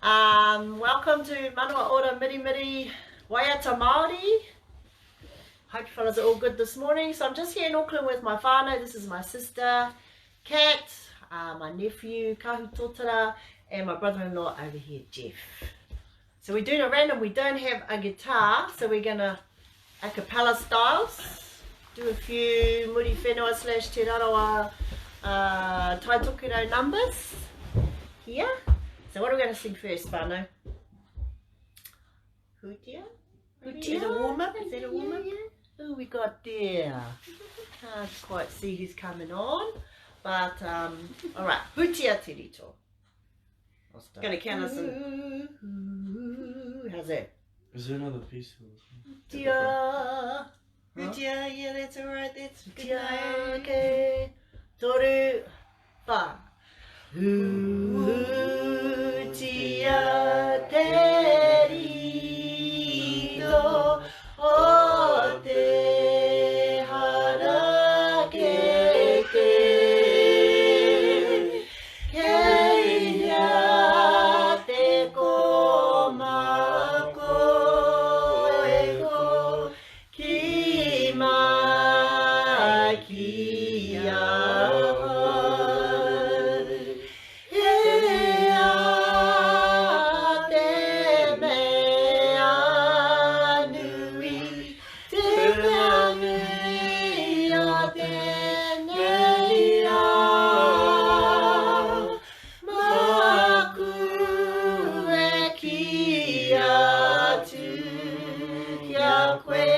Welcome to Manawa Ora Mirimiri Waiata Māori. Hope you fellas are all good this morning. So I'm just here in Auckland with my whānau. This is my sister, Kat, my nephew, Kahu Totara, and my brother-in-law over here, Jeff. So we're doing a random, we don't have a guitar, so we're gonna a cappella styles, do a few Muriwhenua / Te Rarawa Taitokerau numbers here. So what are we going to sing first, whānau? Hutia? Hutia? Is it a warm-up? Is that a warm-up? Yeah, yeah. Who we got there? Can't quite see who's coming on, but all right, Hutia Te Rito. I'll start. Gonna count us in. Ooh, how's that? Is there another piece? Hutia. Hutia, yeah, that's all right. That's good. Hutia, okay. Toru, wha. Hutia te rito o te harakeke. Kei hea te kōmako e ko ki mai ki ahau. He aha te mea nui, te mea nui o tēnei ao. Māku e kī atu ki a koe,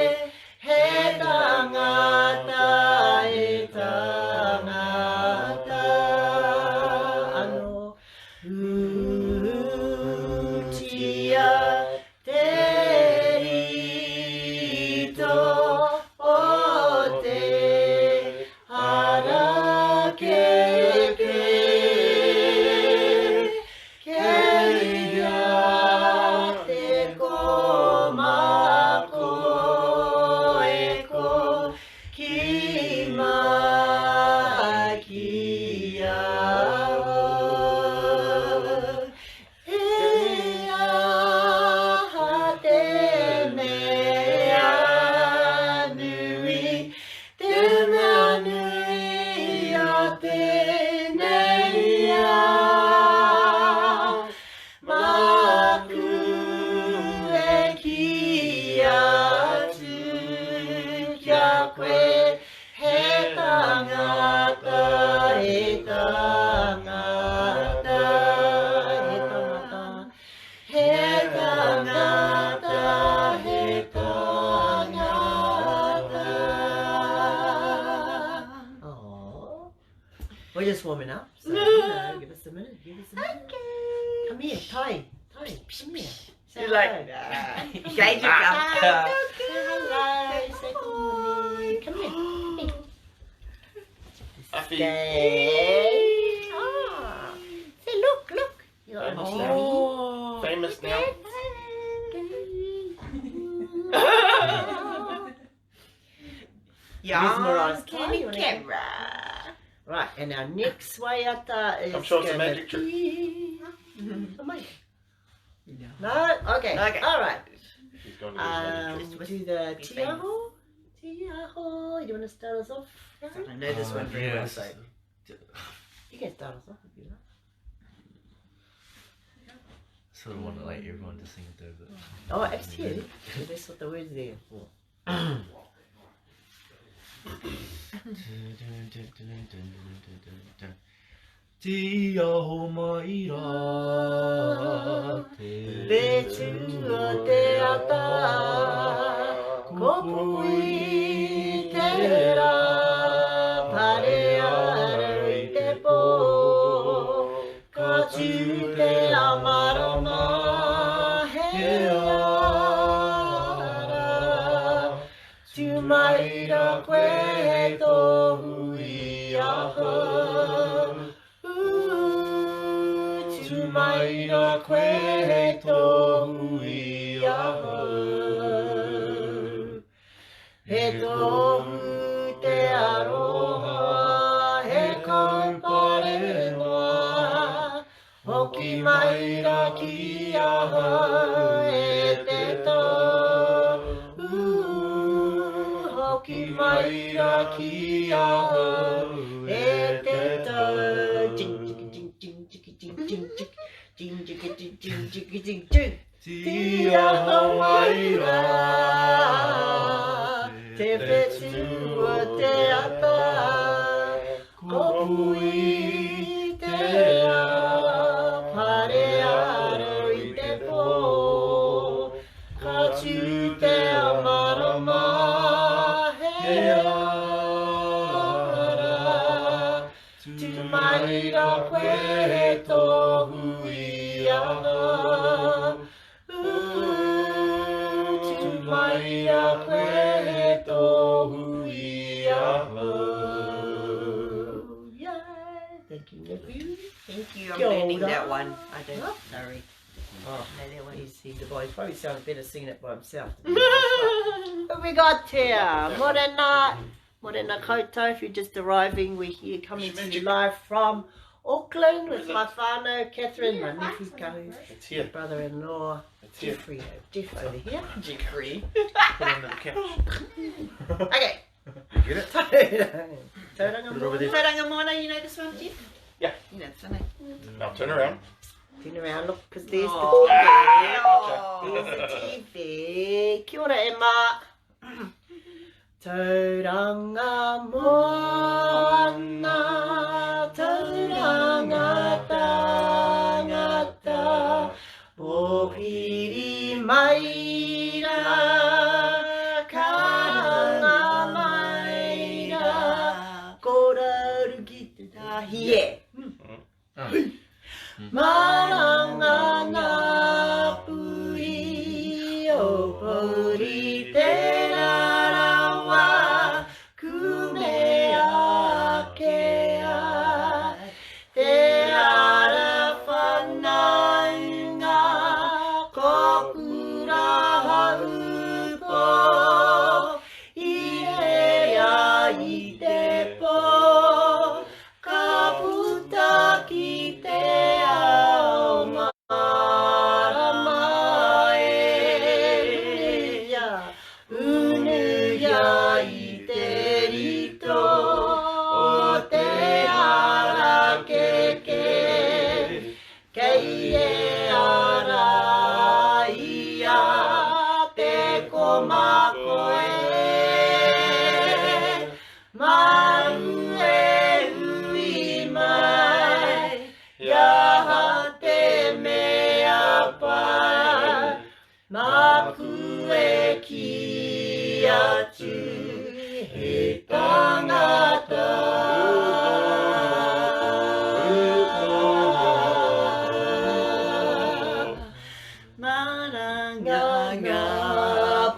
he tangata e tangata anō. Hutia te rito o te harakeke. Kei hea te kōmako e ko ki mai ki ahau. He aha te mea nui, te mea nui o tēnei ao. Māku e kī atu ki a koe, he tangata, he tangata, he tangata, he tangata, he tangata. Aw. We're just warming up, so give us a minute, give us a minute. Okay. Come here, Tai, Tai, come here. Say You like hello. that? Gauge yourself. Say hello, say good morning. Come here, come here. Happy. Stay. Say look, look. You're Famous on now. TV. Oh. Famous now. Yeah. Mesmerised. Candy You wanna camera. Right, and our next waiata is I'm sure it's a going to magic trick. be... Oh, my. No. No? Okay. Okay. All right. He's going to do his magic trick. Do the Be Te famous. Aho. Te Aho. You want to start us off? I know this one very well, so. You can start us off if you like. Sort of want to like everyone to sing it though, but Oh, absolutely. That's what the word's there for. Te aho mai rā Te tua te ata, ko pui te rā, pare ara i te pō, ka tū te amarama he ara. Tū mai rā koe he tohu i ahau. Tū mai rā koe he tohu i ahau. He tohu te aroha, he kaupare noa, hoki mai mai rā ki ahau e te tau. Hoki mai rā ki ahau e te tau. Jing, jing, jing, jing, jing, jing, jing, jing, jing, jing, jing, jing, jing, jing. Ti aho mai rā, Te whetū o te ata, ko pui te ao, pare aro i te pō. Ka tū te ao marama, he ara. Tū mai rā koe he tohu i ahau. Tū mai rā koe he tohu i ahau. Yeah. Thank you, nephew. Thank you. I'm Kia learning ora. that one. I don't. Huh? Sorry. Oh. Know that one. He's a boy. He probably sounds better singing it by himself. To be honest. What we got here? Morena, morena koutou. If you're just arriving, we're here coming to you live from Auckland with my whānau, Catherine, my nephew Kahu, It's here. brother-in-law, It's here. Jeffrey, Jeff over here. Jeffrey. Put it under the couch. Okay. You get it? Tauranga Put it over there. Tauranga Moana, you know this one, Jeff? Yeah. You know this one, eh? Now turn around. Turn around, look, because there's the Oh. TV. There's the TV. Kia ora, Emma. Tauranga moana, tauranga tangata, pōwhiri mai rā, karanga mai rā, koraru ki te tahi e. Maranga ngā pui o pori te rarawa, kume ake a, te ara whanaunga, ko kura haupo, i rea i te pō, ka puta ki te ao marama e. Unuia i te rito o te ara keke, kei e ara ia te komako e. Mau e ui mai, ia te mea pai, Māku e ki atu he tangata. Maranga Ngā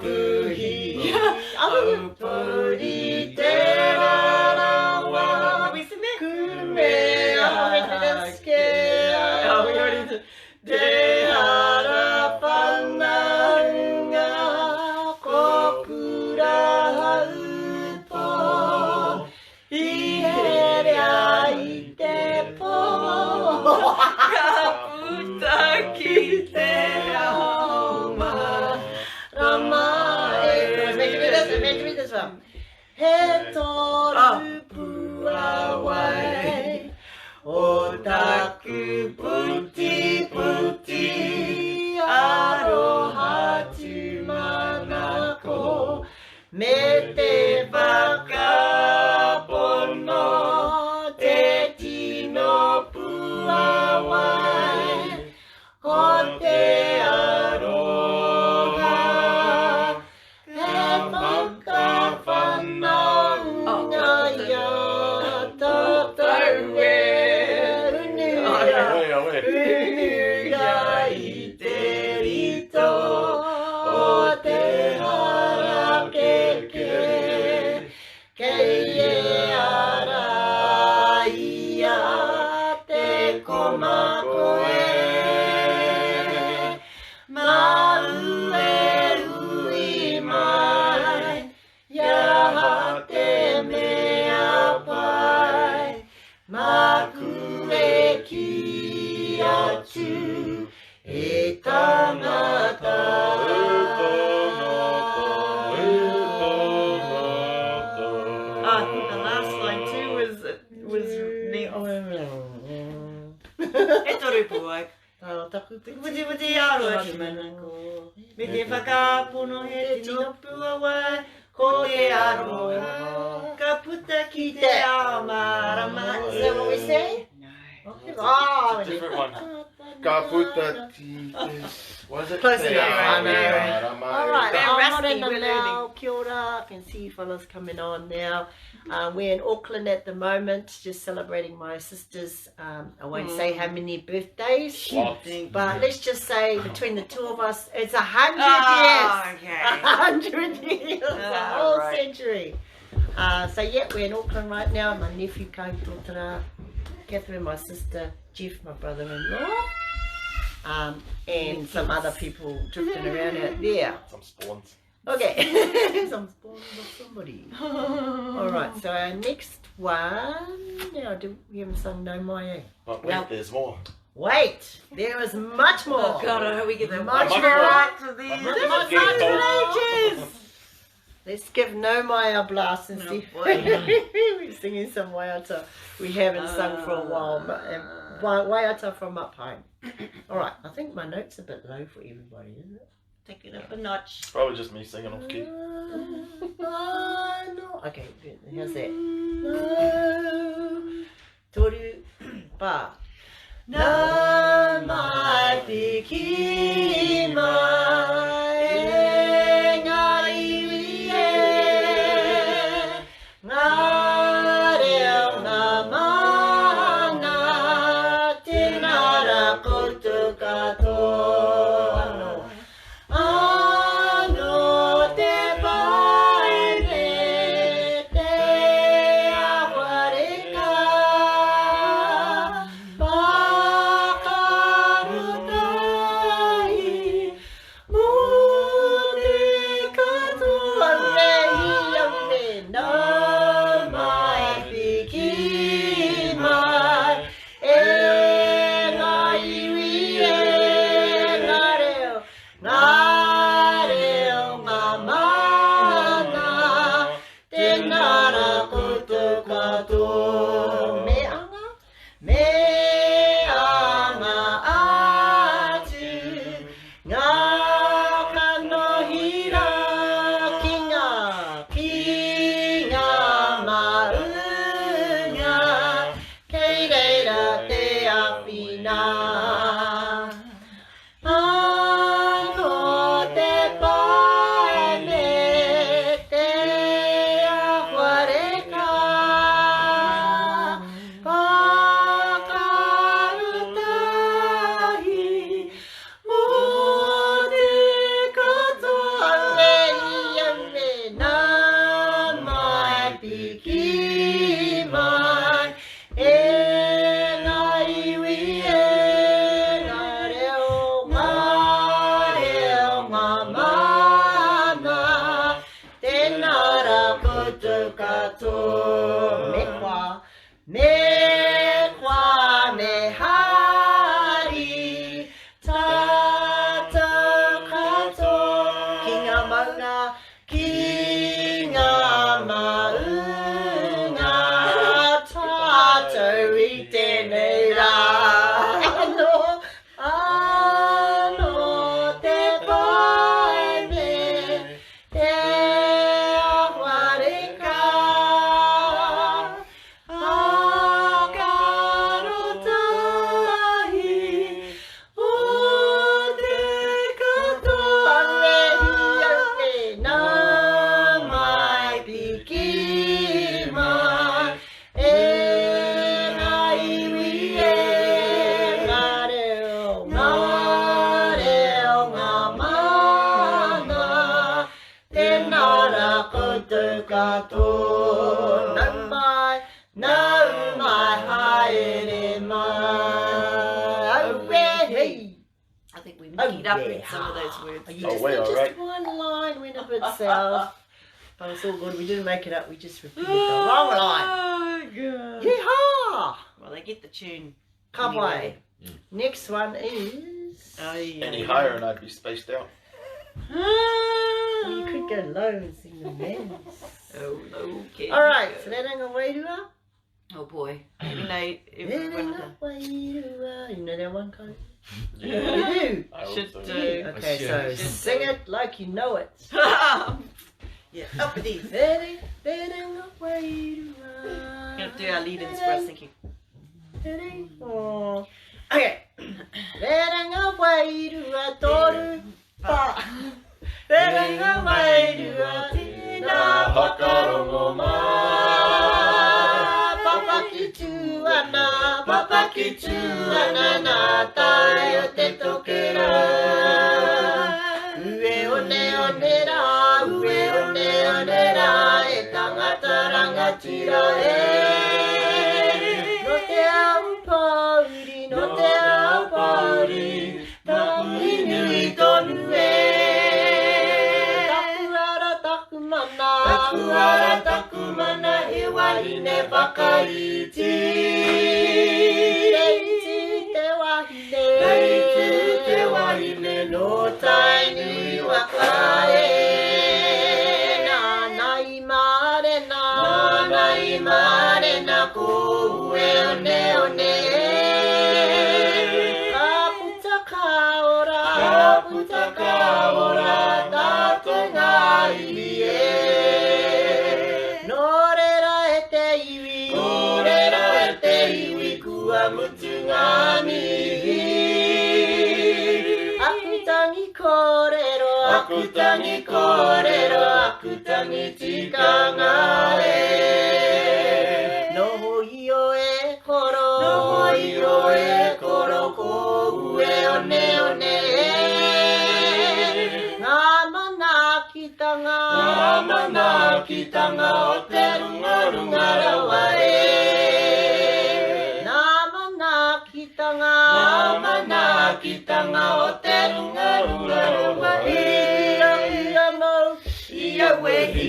puhi, puri te rarawa, We sing that? kume ake Oh, we already did. Te ara whanaunga, ko kura haupo, i herea i te pō. Ka puta ki te ao Rama e. Meant to be this, meant to be this one. He toru puawai, o taku puti puti, aroha tūmanako, me te whakapono, te tino puawai, ko te Tā taku Puti puti aroha te manako. Me te whakapono he tino puawai. Ko te aroha. Ka puta ki te ao marama. Is that what we say? No. Okay. Ah, It's a different one. Ka puta ti te. What is it? Close Te enough. ao I know. marama All right, e. They're I'm rusty, not in the we're now. Kia ora. I can see you fellas coming on now. We're in Auckland at the moment, just celebrating my sister's, I won't say how many birthdays, Lots. but let's just say between the two of us, it's 100 Oh, years. okay. 100 years, a Ah, whole right. century. So yeah, we're in Auckland right now. My nephew Kai Totara, Catherine, my sister, Jeff, my brother-in-law, and some other people drifting around out there. Some spawns. Okay, some spawns of somebody. All right, so our next one. Now, do we haven't sung No Mai? Eh? But wait, No. there's more. Wait, there is much more. Oh God, I hope we get the Much more. right to My these. milk is getting cold. Ages. Let's give No Mai a blast and Oh, see. boy. We're singing some waiata we haven't sung for a while. Waiata from up home. All right, I think my note's a bit low for everybody, isn't it? Take it up a notch. Probably just me singing off key. No. Okay, good. How's that? No. Toru ba. Nā mai piki mai e ngā iwi e Ngā reo ngā mana tēnā rā koutou katoa anō. Anō te paere te awareka Pakarutai mō te katoa rei ame nā mai piki mai e ngā iwi e ngā reo ngā reo ngā mana tēnā rā koutou katoa. Me anga, me anga atu ngā kanohi rā ki ngā, ki ngā maunga kei reira te awhina. Anō te pae me te ahuareka Pākarutahi mō te katoa rei ame nā mai piki mai e ngā iwi e ngā reo ngā reo ngā mana tēnā rā koutou katoa. Me koa, me koa, me hari, tātou katoa. Ki ngā maunga, ki ngā maunga, tātou i tēnei rā. Anō, anō te pae me te ahuareka. Pākarotahi o te katoa rei ame nā mai piki mai e ngā iwi e ngā reo, ngā reo, ngā mana tēnā rā koutou katoa. Nau mai, nau mai, haere mai. Auē, hei. I think we made up with some of those words. You Oh, just, way, just all right. one line went a bit south. But it's all good. We didn't make it up. We just repeated the wrong line. Oh, God. Yeehaw! Well, they get the tune. Ka pai. Anyway. Next one is... Oh, yeah. Any higher and I'd be spaced out. Well, you could go low and sing the men's. Oh, okay. All right, so Rerenga Wairua. Oh, boy. You know, every one of Rerenga them. Wairua. You know that one, Kai? You do? I hope Should so. do. Okay, so Should. sing it like you know it. Yeah, up with these. We're We're gonna do our lead-ins for us, thank you. Okay. Rerenga wairua toru pa. Rerenga wairua tēnā whakarongo mai. Papaki tū ana, papaki tū ana nā tai o te tokerau. Ue one one rā, ue one one rā, e tangata rangatira e. No te au pōuri, no te au pōuri, tapu nui tonu e. Taku ara taku mana, taku ara taku mana, he wahine whakaiti. Reiti te wahine, reiti te wahine, no Tainui waka e. Nā nai mārena, nā nai mārena, ko ue one one e. Ka puta ka ora, ka puta ka ora, tātou ngā iwi e. Nō reira e te iwi, nō reira e te iwi, kua mutu ngā mihi. Aku tangi kōrero, aku tangi kōrero, aku tangi tikanga e. Noho i o e koro, noho i o e koro, ko ue one one e. Ngā manaakitanga, ngā manaakitanga o te runga runga rawa e. Ngā manaakitanga, ngā manaakitanga o te runga runga rawa e. Ia ia mau, ia wehi.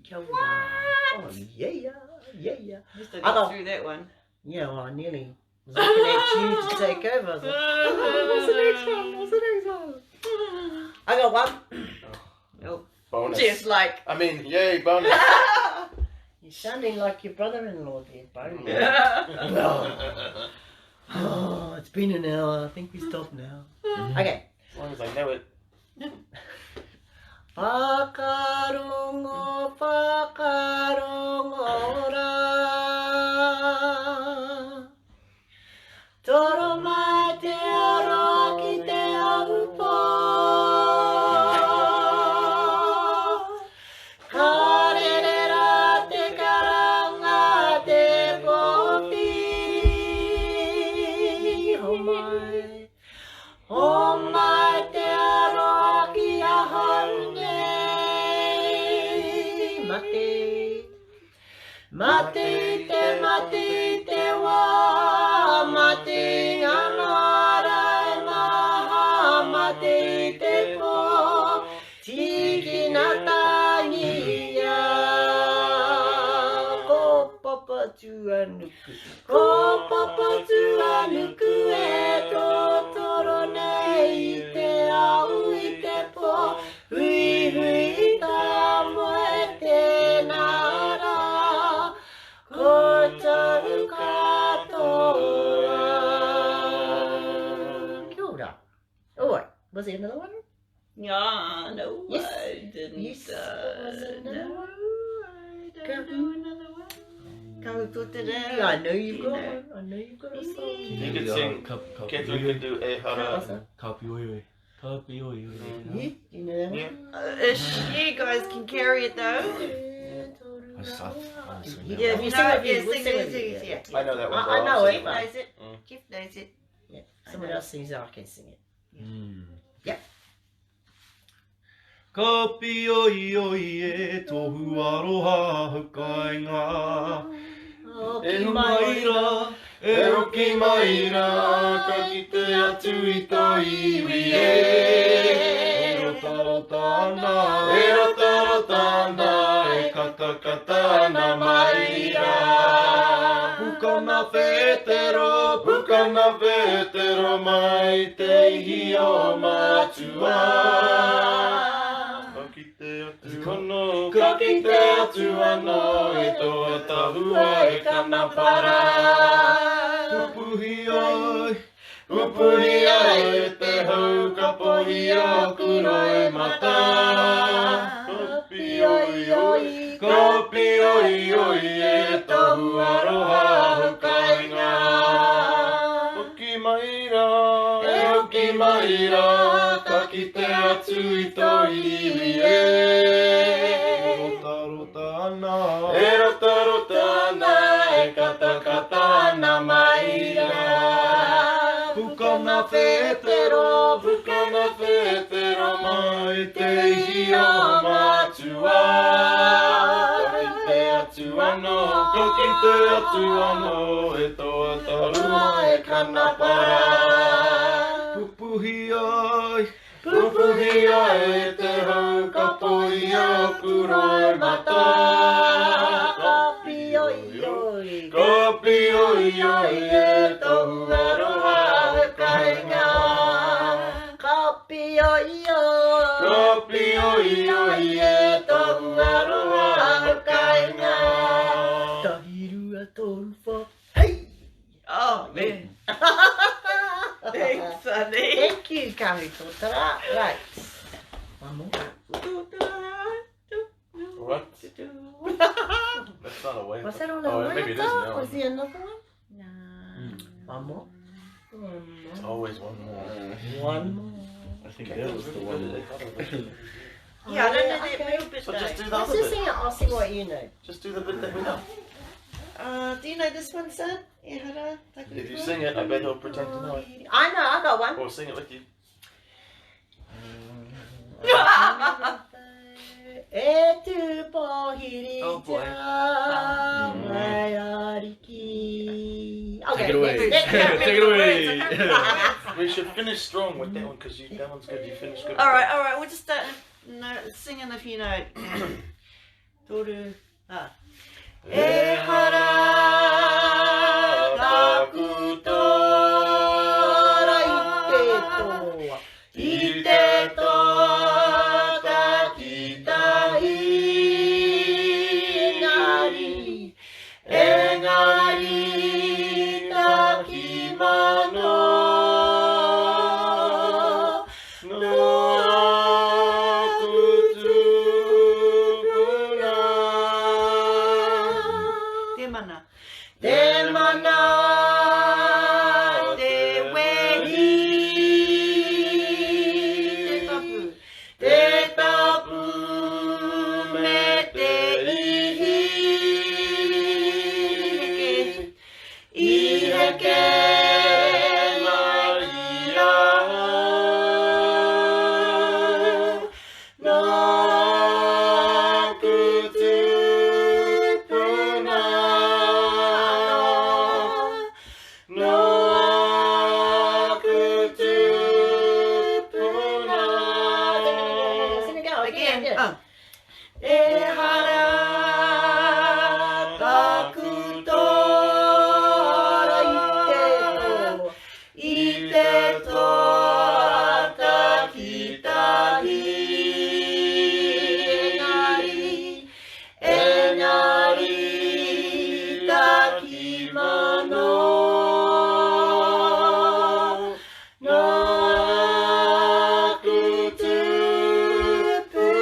Kia ora. Oh, yeah, yeah, yeah. At least I I got got- through that one. Yeah, well, I nearly was looking at you to take over. I was like, oh, what's the next one? What's the next one? I got one. Oh, Bonus. just like. I mean, yay, bonus. You're sounding like your brother-in-law there, Bo. Yeah. Oh, it's been an hour. I think we stop now. Okay. As long as I know it. Whakarongo, whakarongo rā. Toro mai te aroa ki te aupō. Ka rere rā te karanga te pōwhiri. Ho mai, ho mai te aroa ki ahau nei. Mate, mate te, mate te wā, mate ngā marae maha, mate te pō, tīkina tangia. Ko Papatūānuku, ko Papatūānuku e totoro nei i te au i te pō, hui hui tā moe tēnā rā, koutou katoa. Kia ora. Oh, wait, was there another one? Yeah, no, Yes. I didn't. Yes, was it no, another one? I don't know another one. Yeah, I know you've got one. I know you've got a song. You could sing. Catherine could do E Hara. What's that? Kapi oi oi. Kapi oi oi. Yeah, you know that one? Yeah. Ish, you guys can carry it though. I just, I, honestly, Yeah, Yeah, if you no, sing with yeah, you, we'll sing sing with with you, you. yeah. I know that one. I though. know I'll it, sing Jeff but- knows it. Mm. Jeff knows it. Yeah, someone else sings it, I can sing it. Yeah. Kapi oi oi e tohu aroha hukainga. Oh, E mai rā, E hoki mai rā, ka kite atu i tō iwi e. E rota rota ana, E rota rota ana, e kata kata ana mai rā. Pukana whetero, Pukana whetero mai te ihi o matua. Ka kite atu anō, ka kite atu anō, e tō tahua e kanapara. Pupuhi ai, Pupuhia e te hau kapohia kuro e mata. Ka pioi oi, ka pioi oi e tohu aroha hukainga. Hoki mai rā, e hoki mai rā, ka kite atu i tō iwi e. Rota rota ana, e rota rota ana, e kata kata ana mai rā. Pukana whetero, pukana whetero mai te ihi o matua. Ka kite atu anō, ka kite atu anō, e toa tarua e kanapara. Pupuhi ai, pupuhi ai e te hau kapohia kuro e mata. Ka pioi oi. Ka pioi oi e tohu aroha kainga. Ka pioi oi. Ka pioi oi e tohu aroha kainga. Tahirua toru wha. Hey! Oh, man. Thanks, honey. Thank you, Kahu Totara. Right. One more. What? That's not a way. Was that all a Oh, maybe it is now. Was there another one? Nah. One more. One It's more. always one more. One more. I think that was the one. Yeah, I don't know that Okay. middle bit So though. just do the Let's other just bit. sing it. I'll see what you know. Just do the bit that we know. Do you know this one, son? Ehara, taku If you sing it, I bet he'll pretend to know it. I know, I got one. Or sing it with you. E tū pōhiri Oh, boy. tia mai ariki. Okay, Take it away. next, next. Take it away. We should finish strong with that one because that one's good. You finished good. All right, we'll just start no, singing if you know it. Toru, ah. Ehara taku Tora i te toa. I te toa takitahi Engari, Engari taki mano No aku tupuna Te mana. Te mana, Te wehi. Te tapu. Te tapu me te ihi I heke mai ahau Nāku tupuna Nāku tupuna Sing it again. Again. Again. Oh. Ehara taku tora i te toa takitahi Engari, engari taki mano Nāku tupuna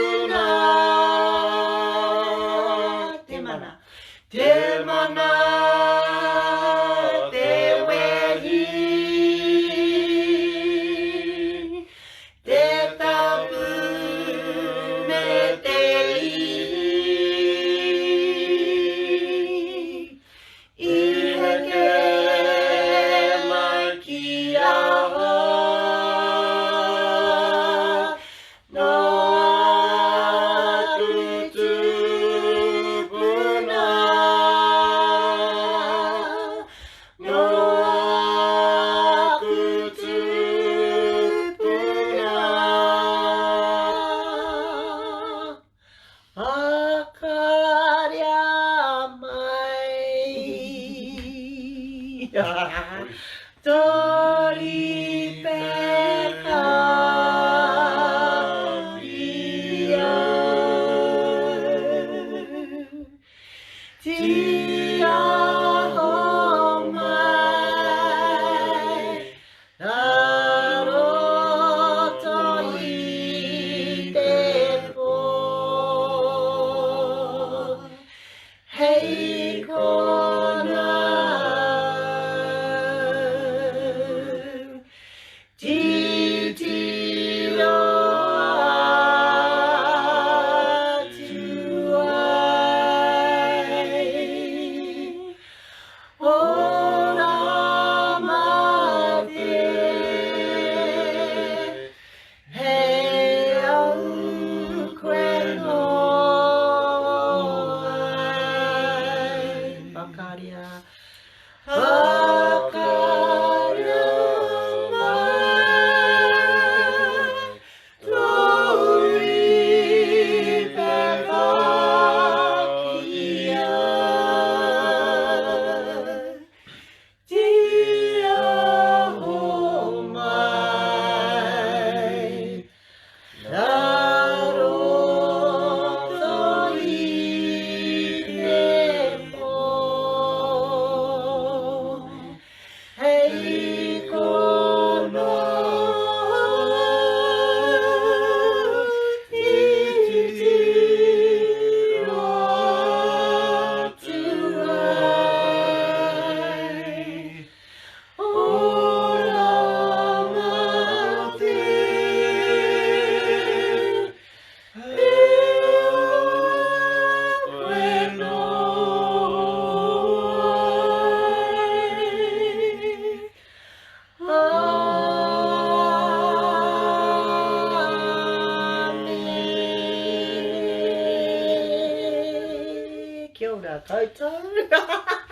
Tēnā koutou.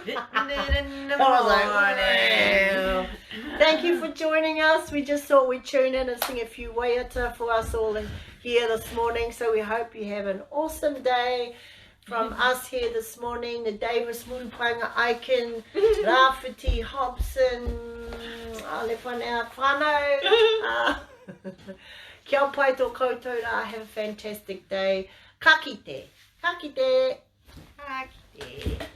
Written it in the I was like, morning. Thank you for joining us. We just thought we'd tune in and sing a few waiata for us all in here this morning. So we hope you have an awesome day from us here this morning. The Davis Murupaenga Aiken, Rafiti Hobson, Alepanea whānau. Kia pai tō koutou rā. Have a fantastic day. Ka kite. Ka kite. Ka kite.